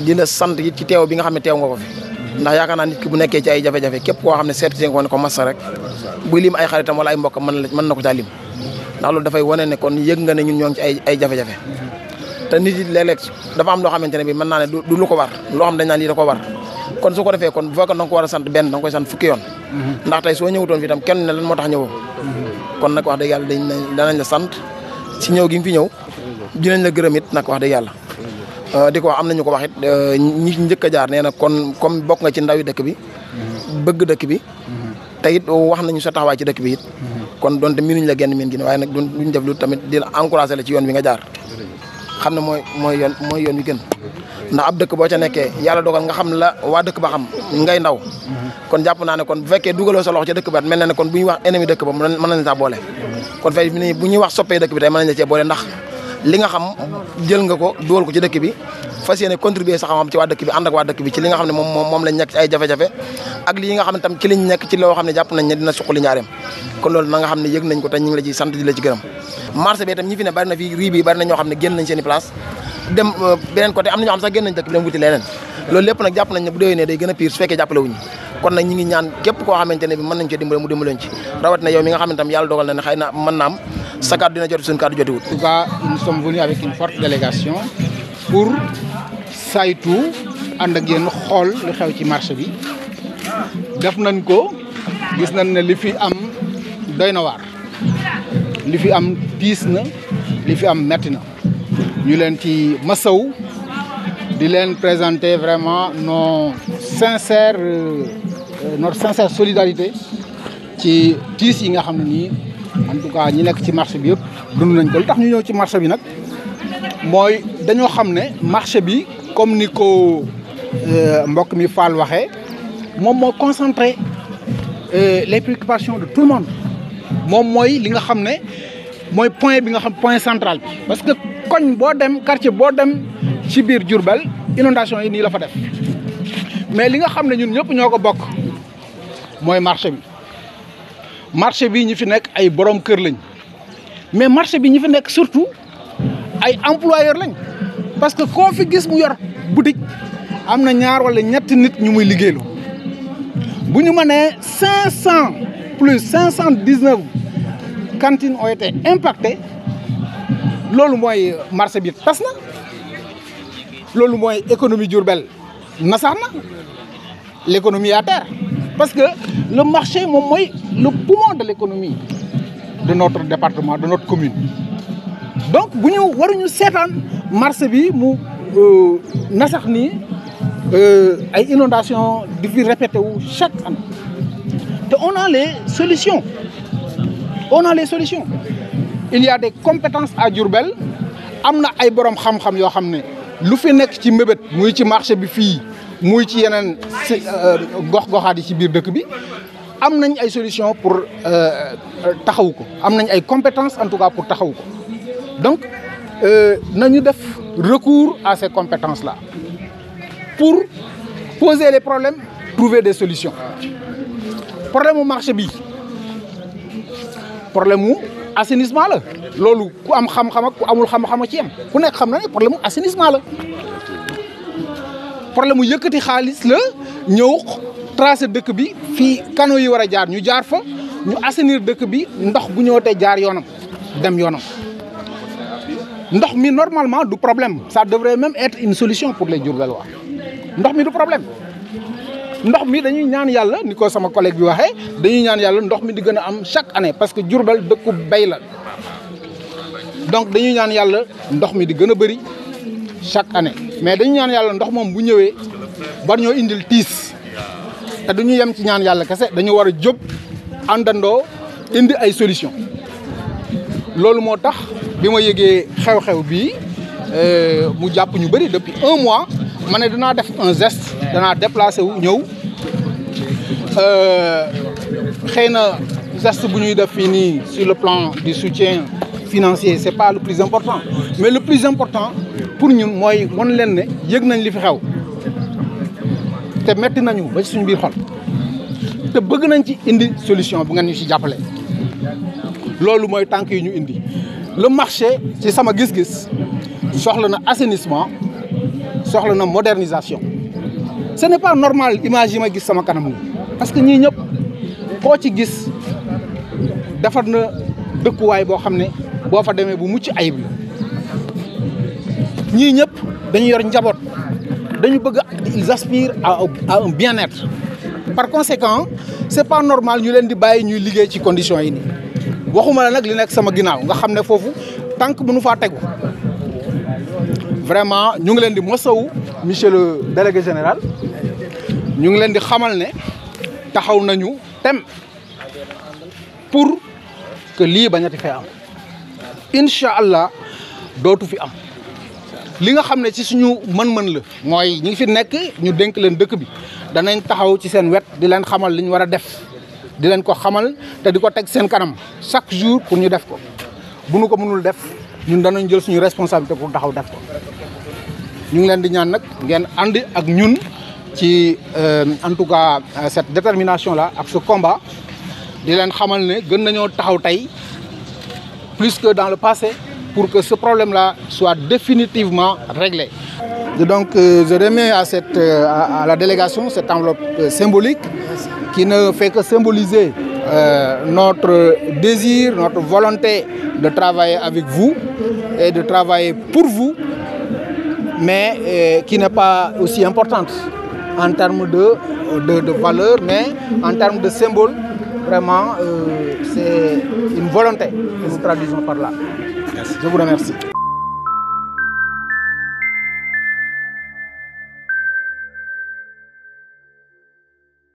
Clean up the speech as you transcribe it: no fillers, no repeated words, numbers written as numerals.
di la sant it ci teew bi nga xam ne teew nga ko fi ndax yaakaar naa nit ki bu nekkee ci ay jafe-jafe képp koo xam ne seet si nga ko ne ko massa rek buy lim ay xaritam wala ay mbokkam mën na ko caa lim ndax loolu dafay wane ne kon yëg nga ne ñun ñoo ngi ci ay jafe-jafe te nit yi léeg-léeg dafa am loo xamante ne bi mën naa ne du lu ko war loo xam dañ naan lii da ko war kon su ko defee kon bu fekkee da nga ko war a sant benn da nga koy sant fukki yoon ndax tey soo ñëwutoon fi tam kenn ne lan moo tax ñëwoo kon nag wax dëgg yàlla danañ la sant si ñëw gi nga fi ñëw dinañ la gërëm it nag wax dëgg yàlla di ko wax am nañu ko wax it ñi njëkk a jaar nee na kon comme bokk nga ci ndawi dëkk bi bëgg dëkk bi te it wax nañu sa taxawaay ci dëkk bi it kon donte miinuñ la genn miin gi waaye nag duñ def lu tamit di la encouragé la ci yoon bi nga jaar xam ne mooy yoon wi gën ndax ab dëkk boo ca nekkee yàlla dogal nga xam la waa dëkk ba xam ngay ndaw kon jàpp naa ne kon bu fekkee dugaloo sa loxo ca dëkk ba mel na ne kon bu ñuy wax ennemi dëkk ba mën nañ saa boole kon fay bu ñuy wax soppee dëkk bi tey mën nañ la cee boole ndax li nga xam jël nga ko dugal ko ci dëkk bi fas yéene contribuer sa xam-xam ci waa dëkk bi ànd ak waa dëkk bi ci li nga xam ne moom lañ nekk ci ay jafe-jafe ak lii nga xam ne tam ci liñ nekk ci loo xam ne jàpp nañ ne dina suqali njaareem kon loolu na nga xam ne yëg nañ ko te ñu ngi la ci sant di la ci gërëm marché bi itam ñi fi ne bari na fii rii bi bari na ñoo xam ne génn nañ seen i place dem beneen côté am na ñoo xam sax génn nañ dëkk bi dem wuti leneen loolu lépp nag jàpp nañ ne bu déwénee day gën a pire su fekkee jàppale wuñu kon nag ñi ngi ñaan képp koo xamante ne bi mën nañ cee dimbale mu dimbaleñ ci rawat na yow mi nga xam ne tam yàlla dogal na ne xëy na mën na am sa kàddu dina joti suñu kàddu jotiwut. En tout cas nous sommes venus avec une forte délégation pour saytu ànd ak yéen xool li xew ci marché bi def nañ ko gis nañ ne li fi am doy na waar li fi am tiis na li fi am metti na ñu leen ci masaw di leen présenter vraiment notre sincère solidarité ci tiis yi nga xam ne nii en tout cas ñi nekk ci marché bi yëpp dund nañ ko li tax ñu ñëw ci marché bi nag mooy dañoo xam ne marché bi comme ni ko mbokk mi Fall waxee moom moo concentré les préoccupations de tout le monde moom mooy li nga xam ne mooy point bi nga xam point central bi parce que koñ boo dem quartier boo dem ci biir Diourbel inondation yi nii la fa def mais li nga xam ne ñun ñëpp ñoo ko bokk mooy marché bi ñi fi nekk ay borom kër lañ mais marché bi ñi fi nekk surtout ay employeur lañ parce que koo fi gis mu yor boutique am na ñaar wala ñetti nit ñu muy liggéeylu bu ñu mënee 519 cantines ont été impactées loolu mooy marché bi tas na loolu mooy économie Diourbel nasax na l'économie à terre parce que le marché moom mooy le poumon de l'économie de notre département de notre commune donc bu ñu waruñu seetaan marché bi mu nasax nii ay inondations di fi répété wu chaque année te on a les solutions il y a des compétences à Diourbel am na ay borom xam-xam yoo xam ne lu fi nekk ci mbébét muy ci marché bi fii muy ci yeneen gox-goxaat yi ci biir dëkk bi am nañ ay solutions pour taxawu ko am nañ ay compétences en tout cas pour taxawu ko donc nañu def recours à ces compétences là pour poser les problèmes trouver des solutions problème mu marché bi problème mu assainissement la loolu ku am xam-xam ak ku amul xam-xam ci yem ku nekk xam na ne problème mu assainissement la problème mu yëkkati xaalis la ñëw tracé dëkk bi fii canaux yi war a jaar ñu jaar fa ñu assainir dëkk bi ndox bu ñëwatee jaar yoonam dem yoonam ndox mi normalement du problème ça devrait même être une solution pour les Diourbellois ndox mi du problème ndox mi dañuy ñaan yàlla ni ko sama collègue bi waxee dañuy ñaan yàlla ndox mi di gën a am chaque année parce que Diourbel dëkku bay la donc dañuy ñaan yàlla ndox mi di gën a bëri chaque année mais dañu ñaan yàlla ndox moom bu ñëwee war ñoo indil tiis te duñu yem ci ñaan yàlla kese dañu war a jóg àndandoo indi ay solution loolu moo tax bi ma yëgee xew-xew bii mu jàpp ñu bëri depuis 1 mois ma ne danaa def un geste danaa déplacé wu ñëw xëy na geste bu ñuy def fii nii sur le plan du soutien financier c'est pas le plus important mais le plus important pour ñun mooy wan leen ne yëg nañ li fi xew te metti nañu ba ci suñu biir xol te bëgg nañ ci indi solution bu ngeen ñu ci jàppale loolu mooy tànk yi ñu indi le marché ci sama gis-gis soxla na assainissement soxla na modernisation. Ce n'est pas normal image yi ma gis sama kanam ni parce que ñii ñëpp koo ci gis defar na dëkkuwaay boo xam ne boo fa demee bu mucc ayib la ñii ñëpp dañu yor njaboot dañu bëgg ils aspirent à un bien-être. Par conséquent c'est pas normal ñu leen di bàyyi ñuy liggéey ci conditions yi nii waxuma la nag li nekk sama ginnaaw nga xam ne foofu tànk mënu faa tegu vraiment ñu ngi leen di mosawu monsieur le délégué général ñu ngi leen di xamal ne taxaw nañu tem pour que lii bañati fee am incha allah dootu fi am li nga xam ne ci suñu mën-mën la mooy ñi ngi fi nekk ñu dénk leen dëkk bi danañ taxaw ci seen wet di leen xamal li ñu war a def di leen ko xamal te di ko teg seen kanam chaque jour pour ñu def ko bu nu ko mënul def ñun danañ jël suñu responsabilité pour taxaw def ko ñu ngi leen di ñaan nag ngeen ànd ak ñun ci en tout cas cette détermination là ak ce combat di leen xamal ne gën nañoo taxaw tey plus que dans le passé pour que ce problème là soit définitivement réglé. Donc je remets à la délégation cette enveloppe symbolique qui ne fait que symboliser notre désir, notre volonté de travailler avec vous et de travailler pour vous, mais qui n'est pas aussi importante en termes de valeur, mais en termes de symbole, vraiment c'est une volonté que nous traduisons par là. Merci. Je vous remercie.